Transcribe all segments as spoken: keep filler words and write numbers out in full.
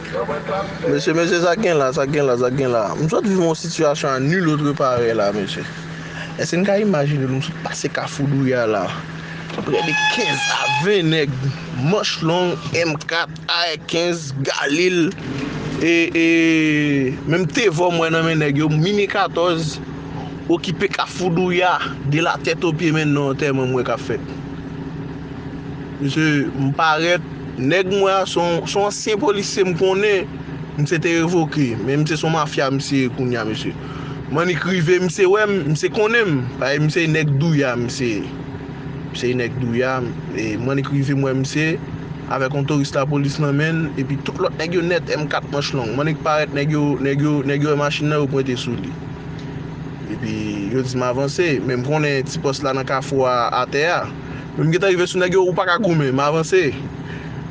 Mesye, mesye, sa gen la, sa gen la, sa gen la. M sot viv yon sitiyasyon à nulle autre pareille la, mesye. Èske n ka imajine nou sot pase Kafou Douya la? Prè de kenz a ven nèg, manch long, M kat, A R kenz, Galil, e, e, menm Tevò m wè nan men nèg yo, M katòz, okipe Kafou Douya, de la tèt o pye, men nan antèman m wè k ap fèt. Mesye, m parèt, nèg m wè a, se yon, se yon ansyen polisye m konnen, misye te revoke, men misye se yon mafya, misye ye kounye a, mesye. M annik rive, misye wè m, misye konnen m, paske misye nèg Douya, misye, misye nèg Douya, e m annik rive, m wè misye avèk yon toris lapolis nan men l, epi tout lòt nèg yo nèt, M kat manch long. M annik parèt, nèg yo, nèg yo, nèg yo wè machin nan, yo pwente sou li. Epi yo di m avanse, men m konnen ti pòs la nan kafou a atè a. Men m gentan rive sou nèg yo, ou pa ka goumen, m avanse.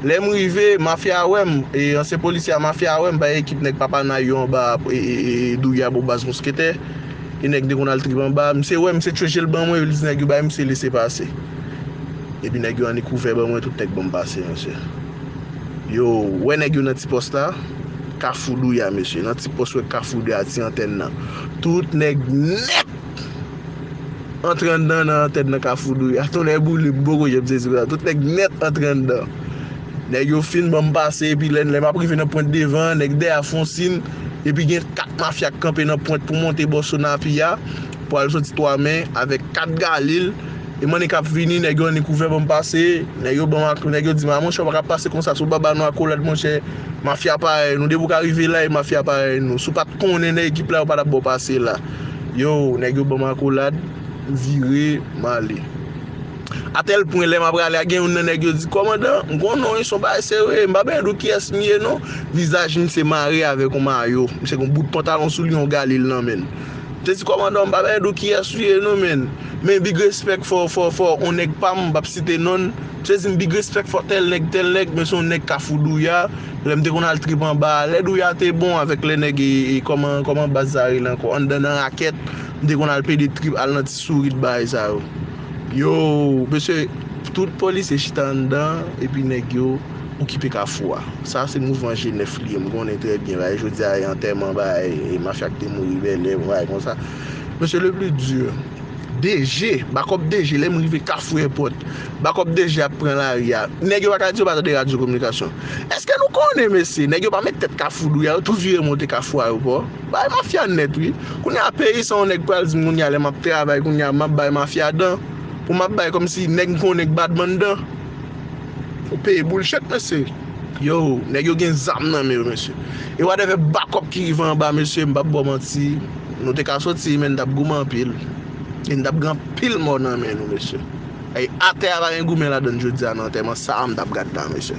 Lè m rive, mafya a wè m, e ansyen polisye a, mafya a wè m, bay ekip nèg Papa Nay yo anba, e, e, e, Douya bò baz Mousketè. E nèg te konn al trip anba, misye wè, misye tchwe je l ban mwen, epi l di nèg yo bay misye lese pase. Epi nèg yo annik ouvè ban mwen, tout nèg ban m pase, mesye. Yo, wè nèg yo nan ti pòs la, Kafou Douya, mesye. Nan ti pòs wè Kafou Douya, ti antèn nan. Tout nèg nèt antre anndan nan antèn nan Kafou Douya. Tonnè boule m, m poko janm sezi konsa. Tout nèg nèt antre anndan. Nèg yo fin ban m pase, epi lè, lè m ap rive nan pwent devan, nèg dèyè a fè yon siy, epi gen kat mafya k kanpe nan pwent pou monte bò Sonapi a, pou al soti twa men, avèk kat Galil, e m annik ap vini, nèg yo annik ouvè ban m pase, nèg yo ban m ak, nèg yo di m, a monchè, ou pa ka pase konsa, se w baba nou akolad, monchè, mafya parèy nou, depi w ka rive la, e mafya parèy nou, si w pa t konnen nan ekip la, yo pa t ap ba w pase la. Yo, nèg yo ban m akolad, m vire, m ale. Atèl pwen, lè m ap prale a, gen youn nan nèg yo di, kòmandan, m konnen w, se yon bagay serye, m pa bezwen di w kiyès m ye non, vizaj misye mare avèk yon mayo, misye gen yon bout pantalon sou li, yon Galil nan men l. M te di, kòmandan, m pa bezwen di w kiyès ou ye non, men, men big respect for, for, for yon nèg pa m, m p ap site non l. M te di m big respect for tèl nèg, tèl nèg, men se yon nèg Kafou Douya. Lè m te konn al trip anba a, lè Douya te bon avèk lè nèg, e, e, kòman, kòman baz sa rele ankò, anndan nan rakèt, m te konn al pede trip, al nan ti sourit bagay sa yo. Yo, mesye, tout polisye chita anndan, epi nèg yo okipe kafou a. Sa se mouvman G nèf li ye, m konnen trè byen, bagay jodi a, e antèman, bagay, e mafya k te mouri Bèlè, bagay konsa. Mesye, le plus dur, D G, bakòp D G, lè m rive Kafou Èpòt, bakòp D G ap pran lari a. Nèg yo pa ka di yo pa tande radyo kominikasyon. Èske nou konnen, mesye, nèg yo pa met tèt Kafou Douya, yo tou vire monte Kafou Ayewopò? Bay mafya nèt, wi. Kounye a, peyi sa yon nèg pral di m kounye a, lè m ap travay kounye a, m ap bay mafya dan. Pou m ap bay kòmsi nèg m konnen k badman dan. Ou peye bullshit, mesye. Yo, nèg yo gen zam nan men yo, mesye. E whatever bakòp ki rive anba, mesye, m p ap ba w manti. Nou te ka soti, men n t ap goumen anpil. E n t ap gen anpil mò nan men nou, mesye. Ay, atè a pa gen goumen ladan l jodi a nan antèman sa a m t ap gad la, mesye.